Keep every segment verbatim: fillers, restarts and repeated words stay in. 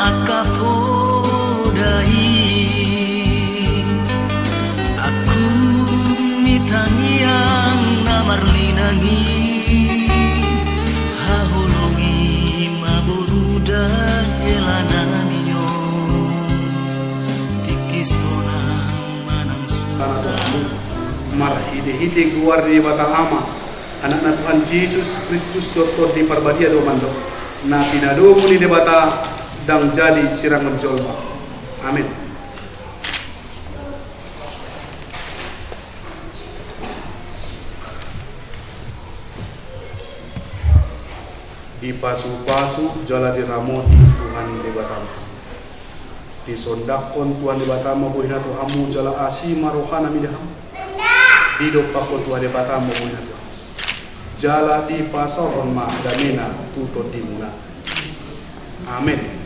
Angka poda i, angkung ni tangiang na marlinang i, haholongi ma boru da hela nami on, tingki sonang manang susa. Marhite-hite goar ni Debata Ama, Anakna Tuhan Jesus Kristus dohot Tondi Parbadia do mandok, na pinadomu ni Debata ndang jadi sirangon jolma. Amen. Dipasu-pasu jala diramoti Tuhan Debata. Disondangkon Tuhan Debata ma bohina tu hamu jala asi ma rohana mida hamu. Didompakkon Tuhan Debata ma bohina tu hamu jala dipasaorhon ma damena tu tondimuna. Amen.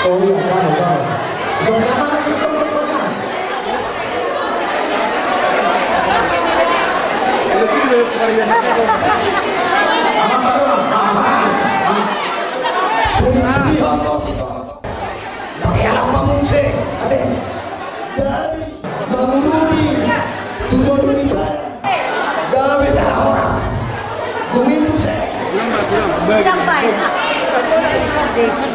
Oh iya, kamu, kamu. Bisa pertama lagi, kamu, kamu. Aman, aman, aman, aman. Iya.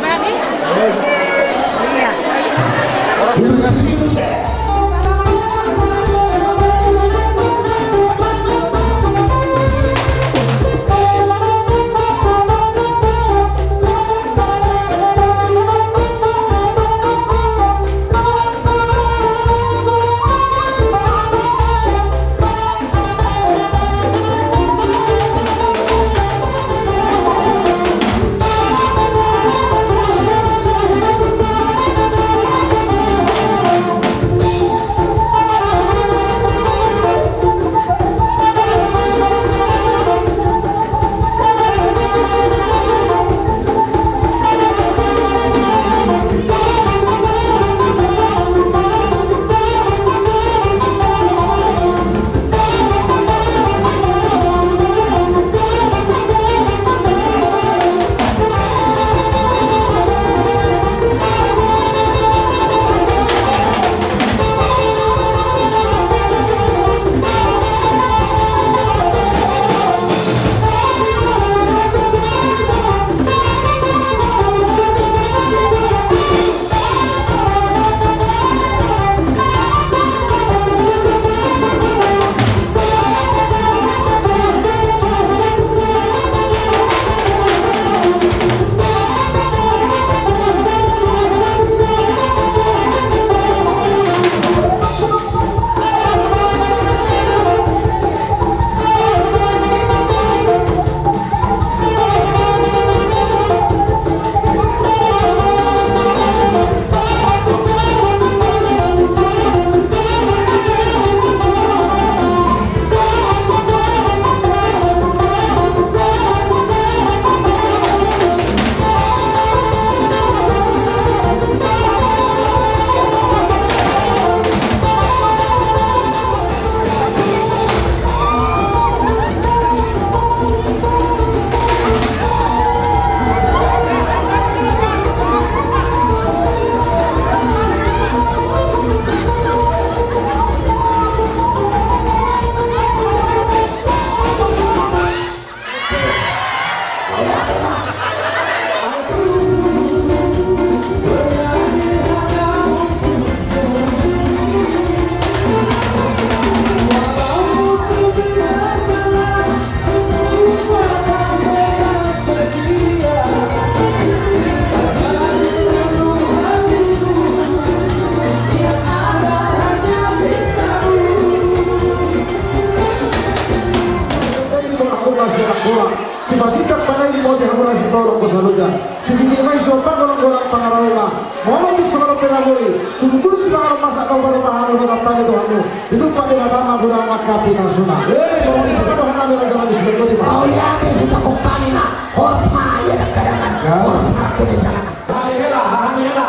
Sipasingkat ma na i di modi hamu na sipaulak ko saloja. Sititi ma i siompa golanggolang pangarahutna. Molo pun songon on pe na boi, tudutudu sipanganon masak na hupasahat hami tu hamu. Ditumpak Debata ma godang angka pinasuna. Songon i ma dohononnami raja nami, sibon boti ma. Mauliate, hujakkon hami ma. Horas ma ia dangkadangan. Horas ma raja ni jalanan. Hahani hela, hahani hela.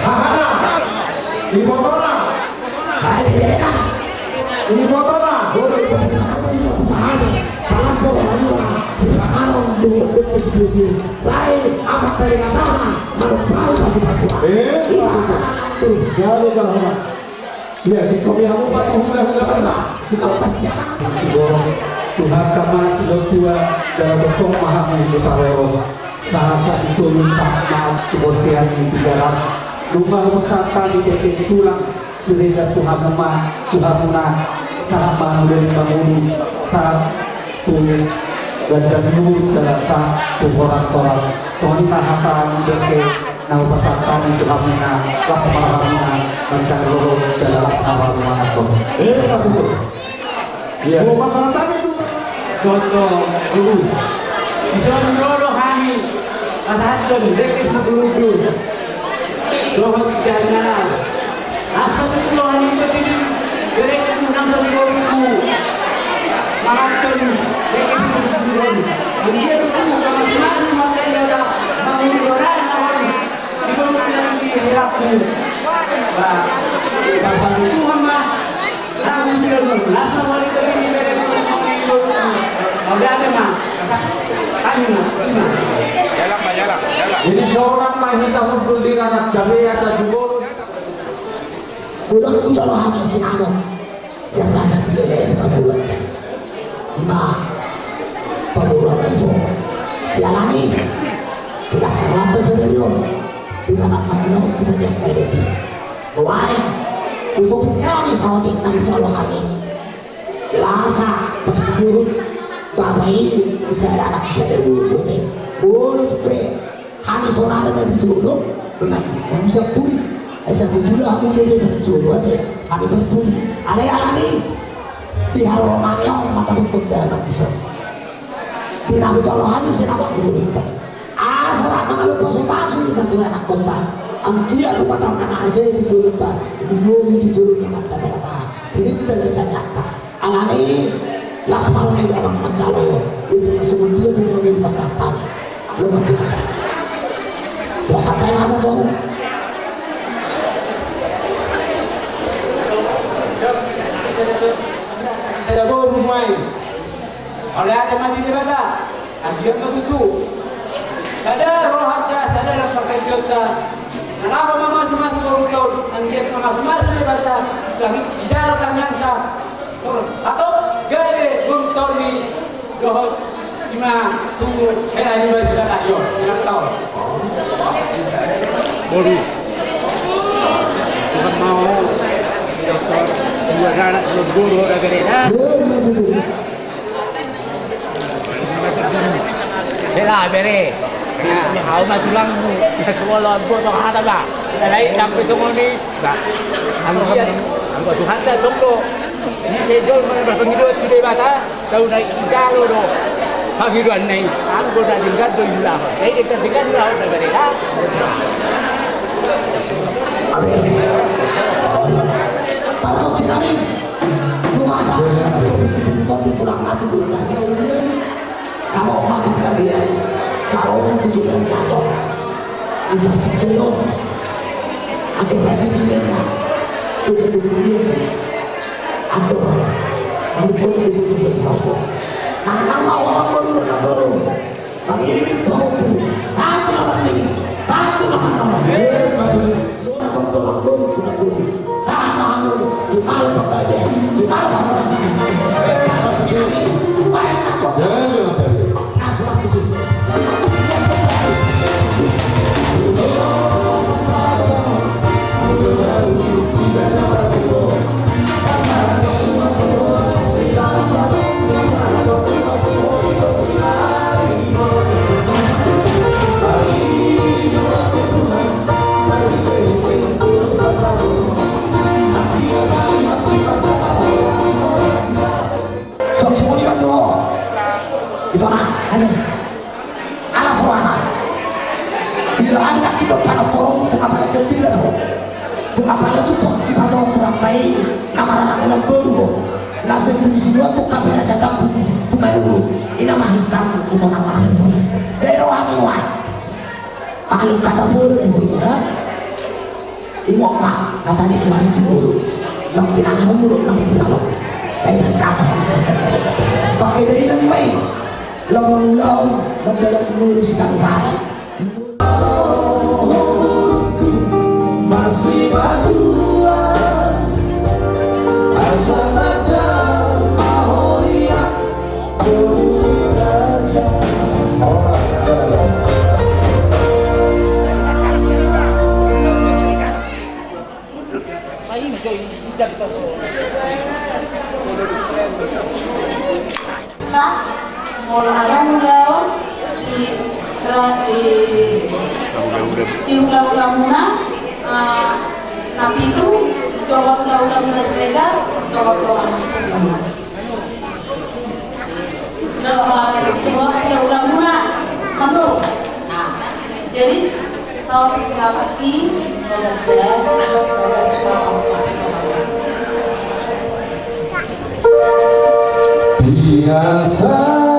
Hahana. Ibotona. Ibotona. Sai amat dari matana manumpai pasu-pasu. Eh, gabe kalau mas. Ia, singkop i hamu patuhula-hula. Singkop. Tuhan ma na tua, jala tongtong ma hamu diparorot. Sahat-sahat ni solu, sahat ma tu bontean ni Tigaras. Nunga hupasahat hami di tulang, Siregar tu hamu ma, tu hamuna, sahat ma mula ni pangulu, sahat tu ganjang ni uhum, jala sahat tu horas-horas. Songon i ma hata ni berke na hupasahat hami tu hamuna, las ma rohamuna mansai rorot, jala las ma rohamuna mangatur. Eh, betul. Ia. Hupasahat hami tu. Contoh, tuhu. Dison ro do hami pasahathon, rekes ma turudur. Dohot jana. Asa tu roha ni tadi, berekku nang sami boruku. Mangatur, rekes ma turudur. Anggiat tu kamas-kamas mata data, mangulu roha na hami. Di boru na di heraku. Ba, pasahat Tuhan ma. Jadi sorang ma hita hundul di ranak gabe asa jumolo. Godang tu jolo hami sinamot. Sian raja si Dede paboruon. Ima paboruon tu. Si Alani, di las rohanta sadari on, di na mangulahon hita di angka ida i. Nuaeng, utup hami saotik na hujalo hami. Lasa parsiduhut bapa i, sisada anak sisada boru, bote. Boru tu pe. Hami saonari na di jolo, memang, memang bisa pudi. Asa di jolo hami lebih berjolo, ate. Hami berpudi. Alai alani, di haroro hami on, maka betul dah, memang bisa. Di na hujalo hami sinamot di jolo. Asa ra mangalupasupasu hita tu anakkonta. Anggiat lupa tau kana ase di jolonta. Limomi di jolo ni mata mata. Ini ternyata nyata. Alani, las ma roha ni damang manjalo. Itu na songon dia tu na di pasahat hami. Lo maksud. Pasahat hami mata tu. Sada boru nuaeng. Mauliate ma di Debata. Anggiat ma tutu. Sada rohanta, sada las parhangoluonta. Na laho mamasumasu boru on, anggiat mamasumasu Debata. Gabe di dalan tangiangta. Atau gabe boru tondi dohot ima tu hela ni baju dan ayo, ima tau. Boru. Tuhan mau. Dua anak, dua boru, ada gede. Hela bere. Au ma tulangmu. Sekolah buat hata ba. Alai sampe songon i ba. Anggiat anggo Tuhanta tonggo. Ni sejol mana berpengiduan tu Debata. Tau na ijalo do. Pangiduan na i. Anggo na denggan do iulahon. Jadi denggan do iulahon na bere. Amin. Parkop sinami. Lumasa. Parkop sinami. Tulang mati guru nasi. Sama omak di pengadilan. Calon itu juga yang tahu. Itu itu. Aku lagi di mana? Tunggu tunggu dulu. Aku. Aku pun tunggu tunggu di aku. Nah, nama orang baru nak baru. Bagi ini pahompu. Satu nama ini. Satu nama nama. Songon i ma tu ho. Ito ma, ane. Alas rohana. Bila handak ido panat torong tu ngapala gembira ho. Tu ngapala tu pon di pato tu rantai. Na maranak elang boru ho. Na semburu sinuan tu kapera jatang tu malu. Ina mahisam ito na maranak tu. Jadi rohana nuai. Pangaluk kata boru di boru. Ingot ma, hata ni Tuhan i tu boru. Nang pinangan mulu, nang pinangan. Baik kata. Pakai dari nang mai. Lau mangulahon, nang dalan tu boru si kaluparan. Masih batua. Asa tak ada mahoria. Molo adong ulaon di ra-, di, di ulaula muna, ah, na pitu, dohot ulaula muna Siregar, dohot dohot. Jadi, saotik hami, saotik hami. Biasa.